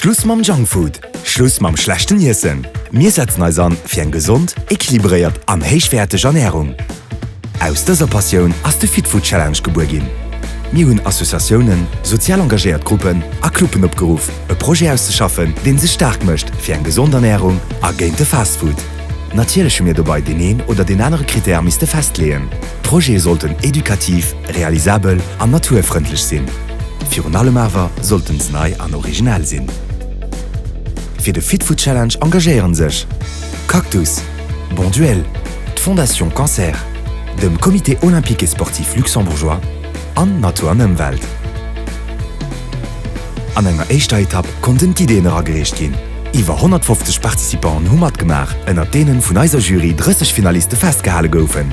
Schluss mam Junkfood, Schluss mam schlechten Iessen! Mir setzen eis an fir eng gesond, equilibréiert an héichwäerteg Ernärung. Aus dëser Passioun ass de Fit Food Challenge gebuer ginn. Mir hunn Associatiounen, sozial engagéiert Gruppen a Cluben opgeruff, e Projet auszeschaffen, deen sech staark mécht fir eng gesond Ernärung a géint de Fast Food. Natierlech hu mir dobei deen een oder deen anere Critère misste festleeën. D'Projete sollten edukativ, realisabel an naturfrëndlech sinn. Virun allem awer sollten se nei an originell sinn. Fir de Fit Food Challenge engagéieren sech Cactus, Bonduelle, d'Fondation Cancer, dem Comité Olympique et Sportif Luxembourgeois an Natur an Ëmwelt. An enger éischter Etapp konnten d'Ideeën eragereecht ginn. Iwwer 150 Participanten hu matgemaach, ënnert deenen vun eiser Jury 30 Finaliste festgehale goufen.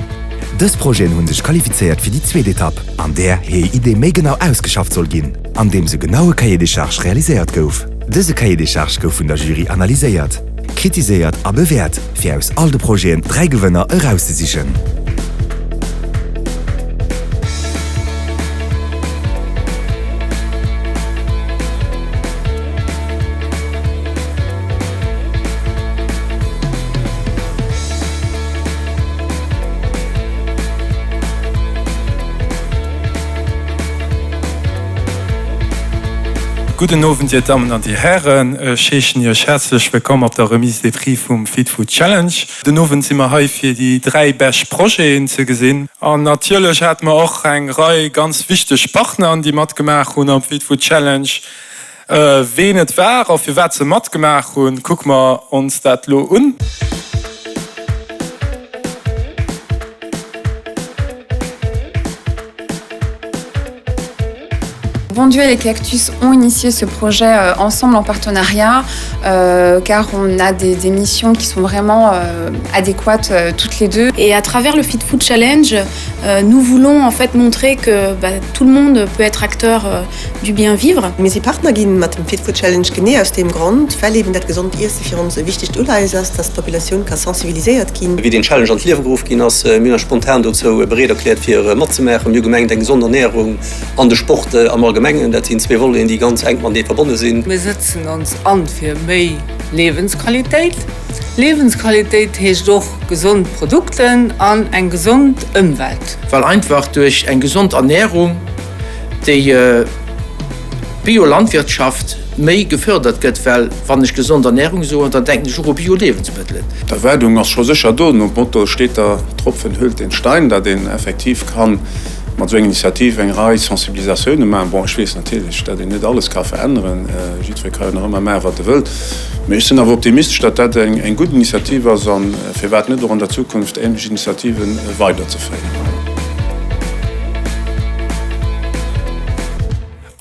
Dës Projeten hu sech qualifizéiert fir déi zweet Etapp, an där hir Idee méi genau ausgeschafft soll ginn, andeems e genaue Cahier des charges realiséiert gouf. Dëse Cahier des charges gouf vun der Jury analyséiert, kritiséiert a bewäert, fir aus all de Projeten 3 Gewënner erauszesichen. Gudden Owend, Dir Dammen an Dir Hären. Ech heeschen Iech häerzlech wëllkomm op der Remise des Prix vum Fit Food Challenge. Den Owend si mer hei fir déi 3 bescht Projeten ze gesinn. An natierlech hate mer och eng Rei ganz wichteg Partner, déi matgemaach hunn am Fit Food Challenge. Ween et war a firwat se matgemaach hunn, kucke mer ons dat lo un. Bonduelle et Cactus ont initié ce projet euh, ensemble en partenariat euh, car on a des, des missions qui sont vraiment euh, adéquates euh, toutes les deux. Et à travers le Fit Food Challenge, euh, nous voulons en fait montrer que bah, tout le monde peut être acteur euh, du bien vivre. Mir si Partner ginn mat dem Fit Food Challenge genee aus deem Grond, well eben dat gesond Iesse fir ons e wichtegt Uleies ass, dass d'Populatioun ka sensibiliséiert ginn. Wéi deen Challenge an d'Liewe geruff ginn ass, mir hunn eis spontan dozou bereet erkläert fir matzemaachen. Mir hu gemengt, eng gesond Ernärung an de Sport am Allgemengen, dat sinn zwee Voleten, déi ganz enk matenee verbonne sinn. Mir sëtzen ons an fir méi Liewensqualitéit. Liewensqualitéit heescht och gesond Produkten an eng gesond Ëmwelt. Well einfach duerch eng gesond Ernärung déi Biolandwirtschaft méi gefördert gëtt, well wann ech gesond Ernährung soen, dann denken ech och u Bioliewensmëttelen. D'Erwaardung ass scho sécher do, nom Motto steter Tropfen höhlt den Stein, datt een effektiv ka mat esou enger Initiativ eng Rei Sensibilisatioune maachen. Bon, ech weess natierlech, datt een net alles ka veränneren, jiddweree ka jo nach ëmmer maachen, wat e wëllt, mee ech sinn awer optimistesch, datt dat eng gutt Initiativ ass a firwat net och an der Zukunft änlech Initiative weiderzeféieren.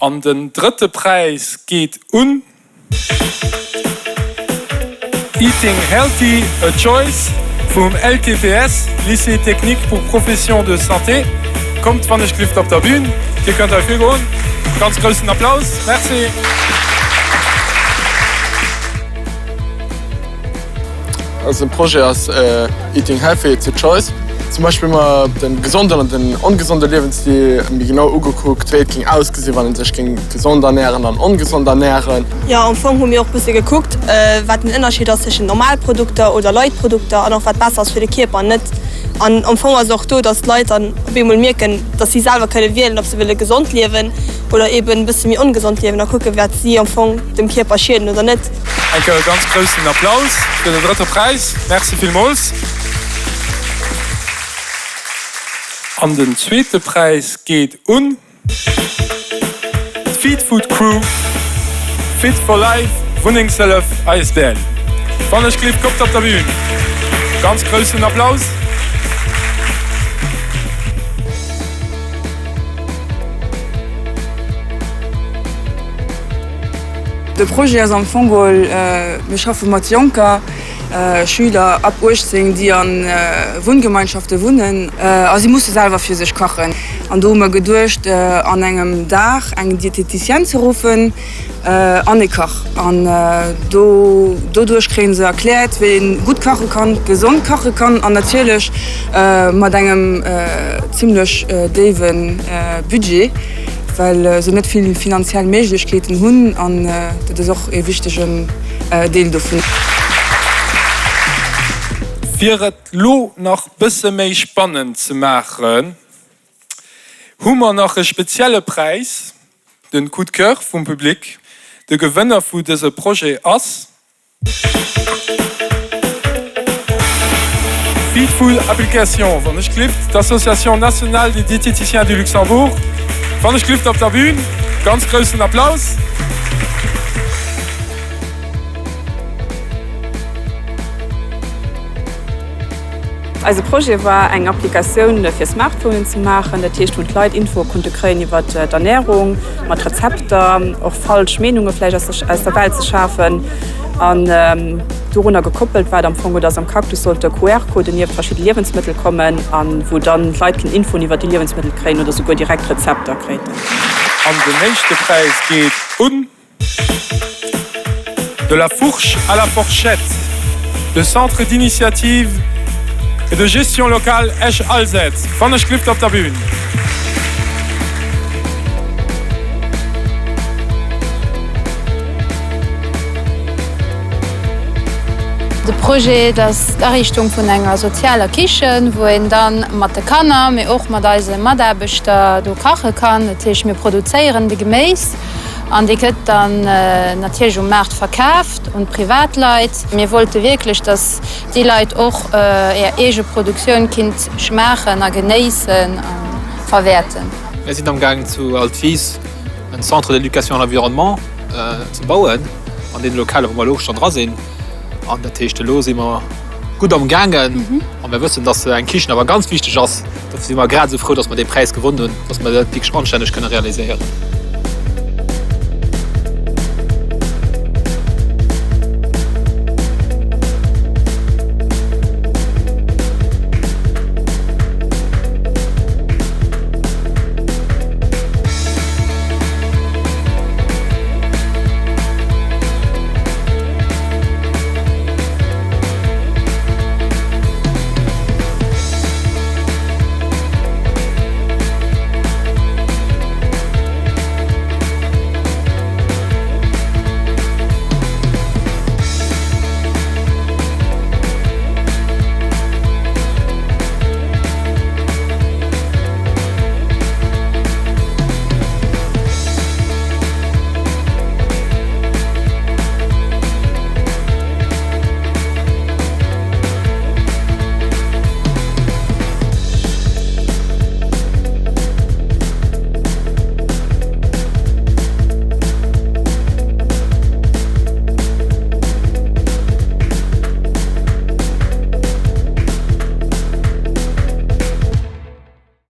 An den drëtte Präis geet un Eating Healthy, a Choice vum LTPS, Lycée Technique pour Professions de Santé. Kommt wann ech glift op der Bühn. Dir kënnt hei virgoen. Ganz groussen Applaus. Merci. Also den Projet ass Eating Healthy, it's a Choice. Zum Beispill hu mer de gesonden an den ongesonde Liewensstil méi genau ugekuckt, wéi et géing ausgesinn, wann ee sech géing gesond ernären an ongesond ernären. Jo, am Fong hu mir och bësse gekuckt, wat den Ënnerscheed ass tëschent normal Produkter oder light Produkter an och wat besser ass fir de Kierper an net. An am Fong ass och do, dass d'Leit dann op eemol mierken, dass si selwer kënne wielen, ob se wëlle gesond liewen oder eeben e bësse méi ongesond liewen a kucken, wat si am Fong dem Kierper schieden oder net. Eng Kéier e ganz groussen Applaus fir den drëtte Präis. Merci villmools. An den zweete Präis geet un d'Feed Food Crew, Fit for Life Wunnengshëllef asbl. Wann ech gleef, kommt op der Bühn. Ganz groussen Applaus. De Projet ass am Fong geholl, mir schaffe mat Jonker, Schüler ab 18, déi a Wunngemeinschafte wunnen a si musse selwer fir sech kachen. An do hu mer geduecht, an engem Dag eng Diététicienne ze ruffen an e Kach. An do doduerch kréie se erkläert, wéi ee gutt kache kann, gesond kache kann an natierlech mat engem zimmlech déiwe Budget. well se net vill finanziell Méiglechkeeten hunn an dat ass och ee wichtegen Deel dovun. Fir et lo nach bësse méi spannend ze maachen, hu mer nach e spezielle Präis, den Coup de Coeur vum Public. De Gewënner vu dëse Projet ass. Feedful Application, wann ech glift, d'Association nationale des diététiciens du Luxembourg, wann ech glift op der Bühn, ganz groussen Applaus. Eise Projet war eng Applikatioun fir Smartphonen ze maachen, dat heescht wou d'Leit Infoe konnte kréien iwwer d'Ernärung, mat Rezepter, och falsch Meenunge vläicht aus der Welt ze schafen. An dorunner gekoppelt war et am Fong, dass am Cactus sollte QR-Coden nieft verschidde Liewensmëttel kommen, a wou dann d'Leit kënnen Infoen iwwer déi Liewensmëttel kréien oder souguer direkt Rezepter kréiten. An den éischte Präis geet un. De la fourche à la forchette, de Centre d'initiative et de gestion locale Esch-Alzette, wann ech glift op der Bühn. De Projet, dat ass d'Ariichtung vun enger sozialer Kichen, wou een dann mat de Kanner, mee och mat eise Mataarbechter do kache kann. Dat heescht, mir produzéieren de Geméis an dee gëtt dann natierlech um Maart verkaaft un d'Privatleit. Mir wollte wierklech, dass déi Leit och är eege Produktioun kinnt schmaachen a genéissen a verwäerten. Mir sinn am gaangen zu Altwis en Centre d'éducation à l'environnement ze bauen an deene Lokaler wou mer elo schonn dra sinn. An dat heescht elo si mer gutt am gaangen a mir wëssen, datt eng Kichen awer ganz wichteg ass. Dofir si mer grad esou frou, datt mer dee Präis gewonn hunn, datt mer dat wierklech anstänneg kënne realiséieren.